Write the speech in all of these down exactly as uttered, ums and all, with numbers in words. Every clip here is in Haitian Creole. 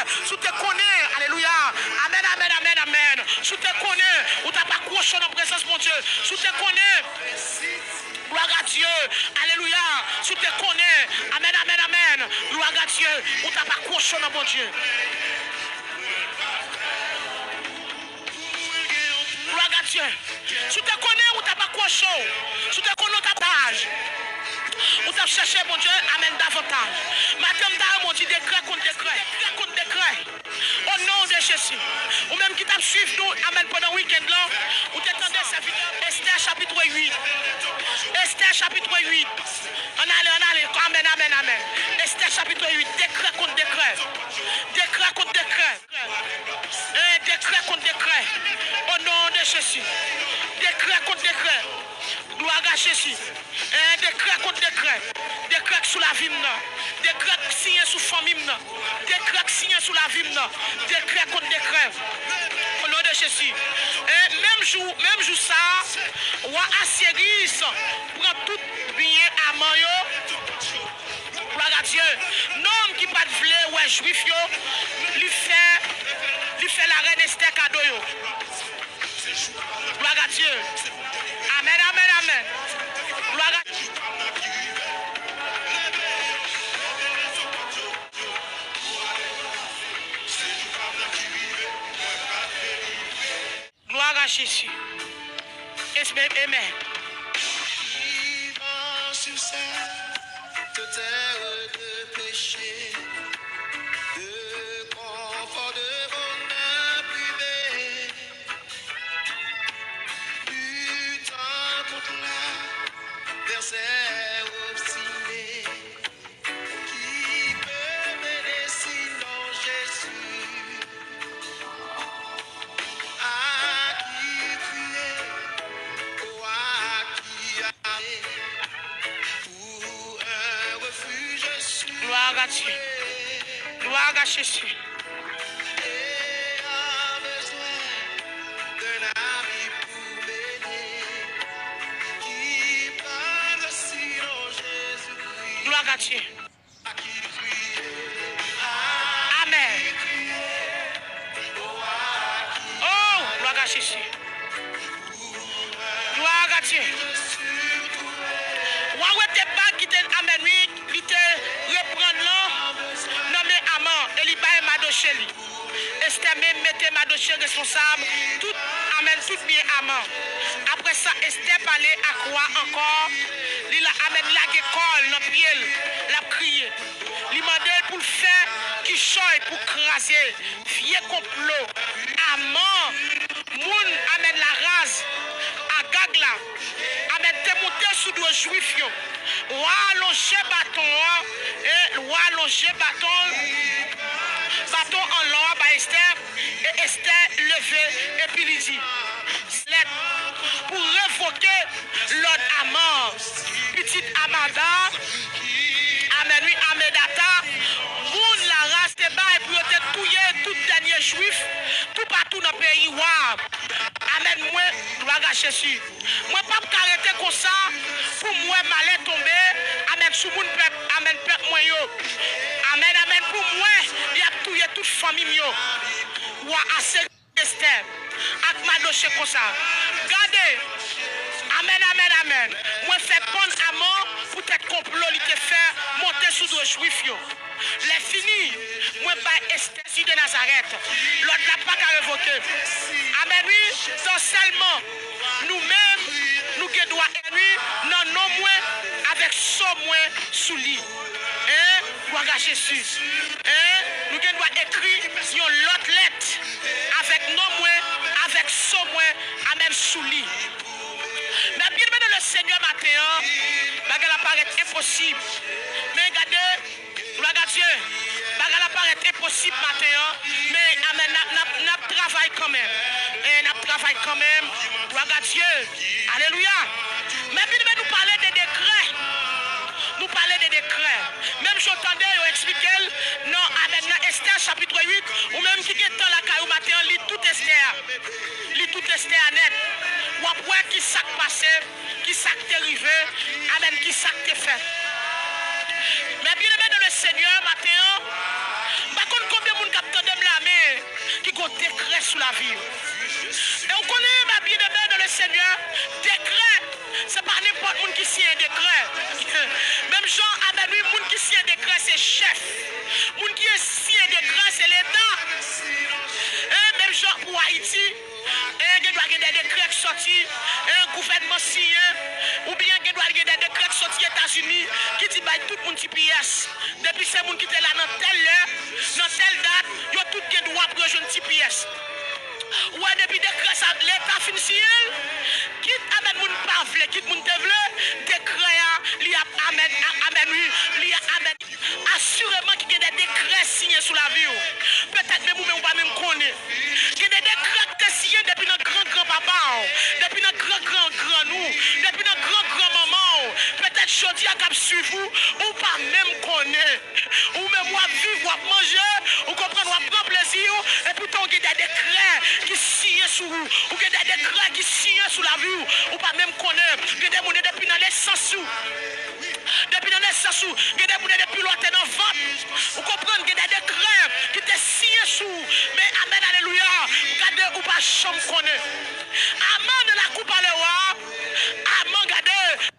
Si w te konnen, alelouya, amèn, amèn, amèn, amèn. Si w te konnen, ou t ap akwoche w nan prezans Bondye. Si w te konnen, glwa a Dye, alelouya. Si w te konnen, amèn, amèn, amèn, glwa a Dye, ou t ap akwoche w nan Bondye. Glwa a Dye. Si w te konnen, ou t ap akwoche w. Si w te konnen, ou t ap davantaj. Ou t ap chèche Bondye, amèn, davantaj. Maten, m ta renmen w di dekrè kont dekrè. Dekrè kont dekrè. O non de Jezi. Ou menm ki t ap swiv nou, amèn, pandan wikenn lan, ou te tande sèvitè Estè chapit uit. Estè chapit uit. Ann ale, ann ale. Amèn, amèn, amèn. Estè chapit uit. Dekrè kont dekrè. Dekrè kont dekrè. E dekrè kont dekrè. O non de Jezi. Dekrè kont dekrè. Glwa a Jezi. E dekrè kont dekrè. Dekrè k sou lavi m nan. Dekrè k siyen sou fanmi m nan. Dekrè k siyen sou lavi m nan. Dekrè kont dekrè. O non de Jezi. E menm jou, menm jou sa a, wa Asiris pran tout byen Aman yo. Glwa a Dye. Nonm ki pa t vle wè Jwif yo, li fè, li fè larèn Estè kado yo. Glwa a Dye. Amèn, amèn, amèn. Glwa a Glwa a Jezi. Amen. Vivant sur cette terre de péché, de confort, de bonheur privé, luttant contre l'adversaire obstiné. Qui peut m'aider sinon Jésus? À qui crier? Oh, à qui aller? Pour un refuge sûr. Gloire à Dieu. Gloire à Jésus. Et a besoin d'un ami pour m'aider. Qui parle sinon Jésus-Christ? Gloire à Dieu. Amen. Oh, gloire à Jésus. Gloire à Dieu. W a wete bag ki te, amen, wi, li te reprann lan nan men Aman e li bay Madoche li. Estè menm mete Madoche responsab tout, amen, tout byen Aman. Apre sa, Estè pale ak wa ankò. Li la, amen, lage kò l nan pye l, l ap kriye. Li mande l pou l fè kichòy pou kraze vye konplo Aman, moun, amen, laraz Agag la, amen, te moute sou do Jwif yo. Wa a lonje baton an, e wa a lonje baton, baton an lò a bay Estè, e Estè leve, epi li di, lèt pou revoke lòd Aman, pitit Amada, amen, wi, Amedata, moun laraz te bay pou yo te touye tout dènye Jwif toupatou nan peyi wa a. Amen, mwen, glwa a Jezi. Mwen p ap ka rete konsa pou m wè malè tonbe, amen, sou moun pèp, amen, pèp mwen yo. Amen, amen, pou m wè y ap touye tout fanmi m yo. Wa Aseri Estè ak Madoche konsa. Gade, amen, amen, amen. Mwen fè pann Aman poutèt konplo li te fè monte sou do Jwif yo. Lèfini, mwen bay Estè Jezi de Nazarèt. Lòd la pa ka revoke. Amen, wi. Tan sèlman nou menm, nou gen dwa, amen, wi, nan non mwen, avèk san mwen sou li. Hein? Glwa a Jezi. Hein? Nou gen dwa ekri yon lòt lèt avèk non mwen, avèk san mwen, amen, sou li. Men byeneme nan le Senyè, maten an, bagay la parèt enposib. Men gade, glwa a Dye, bagay la parèt enposib maten an, men, amen, n ap, n ap, n ap travay kanmenm. E n ap travay kanmenm. Glwa a Dye. Alelouya. Men byeneme, nou pale de dekrè. Nou pale de dekrè. Menm jan w tande yo eksplike l nan, amen, nan Estè chapit uit, ou menm ki gen tan lakay ou maten an, li tout Estè a. Li tout Estè a nèt. W ap wè ki sa k pase, ki sa k te rive, amen, ki sa k te fèt. Men byeneme nan le Senyè, maten an, m pa konn konbyen moun k ap Dekrè sou lavi w. E w konnen, mè byeneme nan le Senyè, dekrè, se pa nenpòt moun ki siyen dekrè. Menm jan, amèn wi, moun ki siyen dekrè, se chèf. Moun ki siyen dekrè, se Leta. E menm jan pou Ayiti, e gen dwa gen de dekrè k sòti, e gouvènman siyen, oubyen gen dwa gen de dekrè k sòti Etazini ki di bay tout moun T P S. Depi se moun ki te la nan tèl lè, nan tèl dat, yo tout gen dwa pou yo jwenn T P S. Ou wè, depi dekrè sa, Leta fin siyen l, kit amèn moun pa vle, kit moun te vle, dekrè a, li ap amèn, a- amèn wi, li ap amèn. Asireman ki gen de dekrè siyen sou lavi w. Petèt menm ou menm ou pa menm konnen. Gen de dekrè ki te siyen depi nan gran gran papa w, depi nan gran gran grann ou, depi nan gran gran manman w. Petèt jodi a k ap swiv ou, ou pa menm konnen. Ou menm w ap viv, w ap manje, ou konprann, w ap pran plezi w, epi tan w gen de dekrè ki siyen sou ou. Ou gen de dekrè ki siyen sou lavi w. Ou pa menm konnen. Gen de moun depi nan nesans ou. Depi nan nesans ou. Gen de moun depi lè w te nan vant. Ou konprann, gen de dekrè ki te siyen sou ou. Men amèn, alelouya. Gade, ou pa janm konnen. Amèn, la coupe à le roi. Amèn, gade.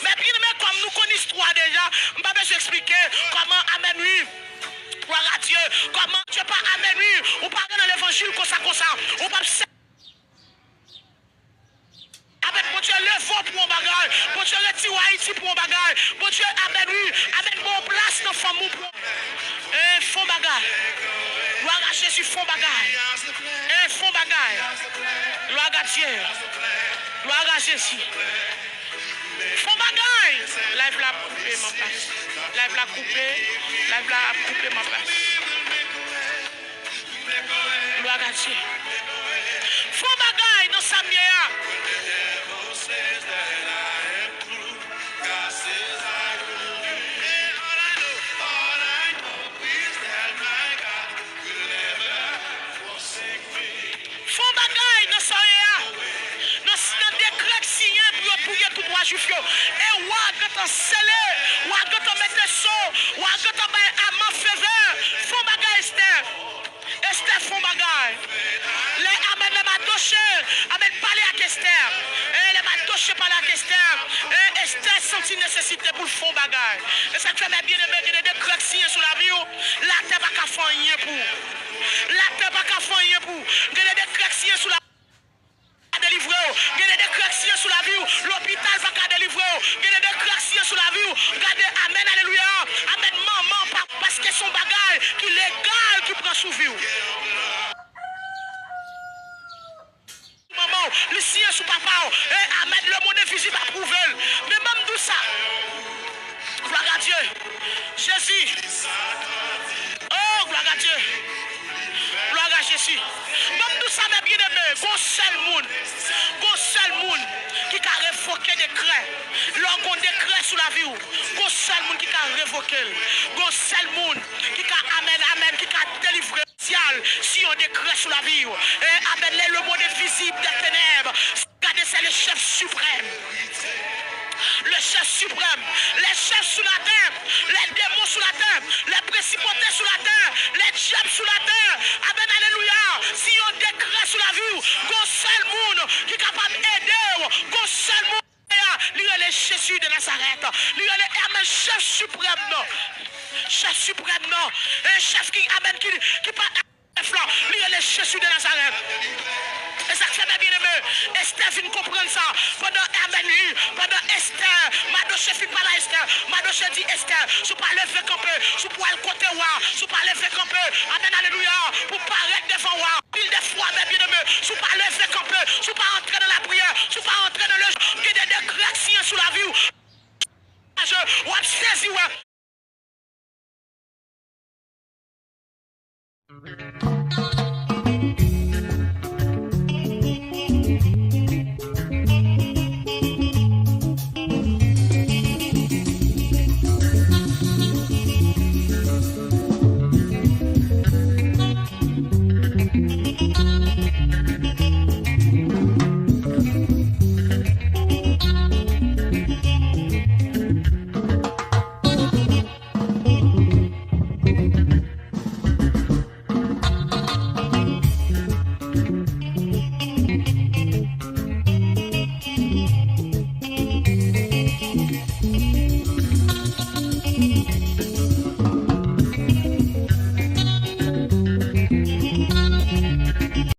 Mè byeneme, kòm nou konn istwa deja, m pa bezwen eksplike kòman, amèn wi, glwa a Dye, kòman Dye pa, amèn wi, ou pa nan levanjil konsa konsa, ou p ap sè- Amèn, Bondye leve w pou yon bagay, Bondye retire w Ayiti pou yon bagay, Bondye, amèn wi, amèn, ba w plas nan fanmi w pou yon, e fon bagay, glwa a Jezi, fon bagay, e fon bagay, glwa a Dye, glwa a Jezi. Fon bagay! Live la ap koupe, m ap pase. Live la koupe. Live la ap koupe, m ap pase. Glwa a Dye. Fon bagay nan sa m ye a. Fon bagay nan sa w ye a. Nan, nan dekrè k siyen pou yo touye tout wa jwif yo. E wa gentan sele, wa gentan mete so, wa gentan bay Aman favè. Fon bagay, Estè. Estè fon bagay. Lè, amèn, lè Madoche, amèn, pale ak Estè. E lè Madoche pale ak Estè, e Estè santi nesesite pou l fon bagay. E sa k fè, mè byeneme, gen de dekrè k siyen sou lavi w, latè pa ka fè anyen pou ou. Latè pa ka fè anyen pou ou. Gen de dekrè k siyen sou la- pa delivre w. Gen de dekrè k siyen sou lavi w, lopital pa ka delivre w. Gen de dekrè k siyen sou lavi w. Gade, amèn, alelouya, amèn, manman, pa- paske se yon bagay ki legal ki pran sou vi w. Manman w, li siyen sou papa w. E, amèn, lemonn envizib apwouve l. Men ban m di w sa. Glwa a Dye. Jezi. Oh, glwa a Dye. Glwa a Jezi. Ban m di w sa, mè byeneme, gon sèl moun, gon sèl moun ki ka revoke dekrè. Lè w gon dekrè sou lavi w, gon sèl moun ki ka revoke l. Gon sèl moun ki ka, amèn, amèn, ki ka delivre w. Sosyal, si yon dekrè sou lavi w. E, amèn, lè lemonn envizib dè tenèb. Gade, se le chèf siprèm. Le chèf siprèm. Les chefs sous la terre, les démons sous la terre, les principautés sous la terre, les diables sous la terre. Amèn, alelouya. Si yon dekrè sou lavi w, gon sèl moun ki kapab ede w, gon sèl moun, li rele Jezi de Nazarèt. Li rele, amèn, chèf siprèm nan. Chèf siprèm nan. E chèf ki, amèn, ki, ki pa chèf lan, li rele Jezi de Nazarèt. E sa k fè, mè byeneme, Estè vin konprann sa. Pandan, amèn, wi, pandan Estè, Madoche fin pale a Estè, Madoche di Estè, si w pa leve kanpe, si w pral kote wa, si w pa leve kanpe, amèn, alelouya, pou parèt devan wa. Pil de fwa, mè byeneme, si w pa leve kanpe, si w pa antre nan lapriyè, si w pa antre nan le, gen de dekrè k siyen sou lavi w. W ap sezi wè.